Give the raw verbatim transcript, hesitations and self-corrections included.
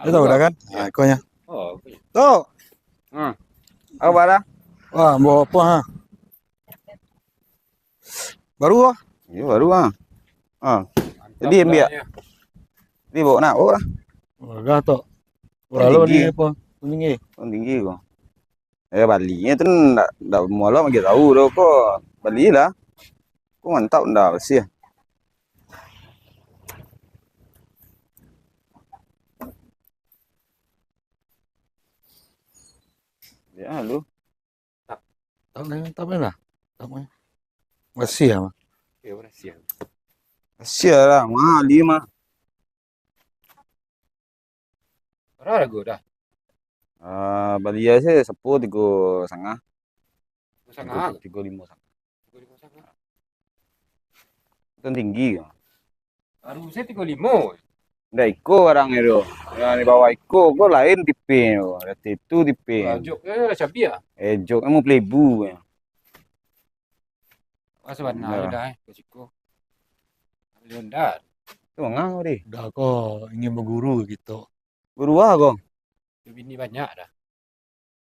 Dia tahu dah kan? Ah, ikonyo. Oh, oke. Tu. Hmm. Apa dah? Wah, bawa apa ha? Baru ah. Iyo, baru ah. Ah. Jadi ambiak. Dia bawa nak bawa lah. Harga tu. Berapa tinggi. Ni apa? Tinggi. Oh, tinggi kok. Eh, bali tu ndak, ndak mualok lagi tahu doh ko. Balilah. Ko mantap ndak bersih. Ya, lu. Tak. Tak boleh, tak boleh lah. Tak boleh. Bersih lah. Ya, bersih. Bersih lah, mahal dia mah. Bara harga dah? Ah, bali se sapo tigo satangah. Tigo satangah? Tigo, tigo limo satangah. Tigo limo satangah. Itu tinggi. Harusnyo tigo limo. Ndak iko barang itu. Yang di bawah iko ko lain tipe tu. Ada itu tipe. Wah, jok ke cabi ah? Eh, jok mau pelebu. Wah, sabana dah eh, ka siko. Leonda. Tu manga ko deh. Dah ko ingin baguru kito. Guru ah ko. Bini banyak dah.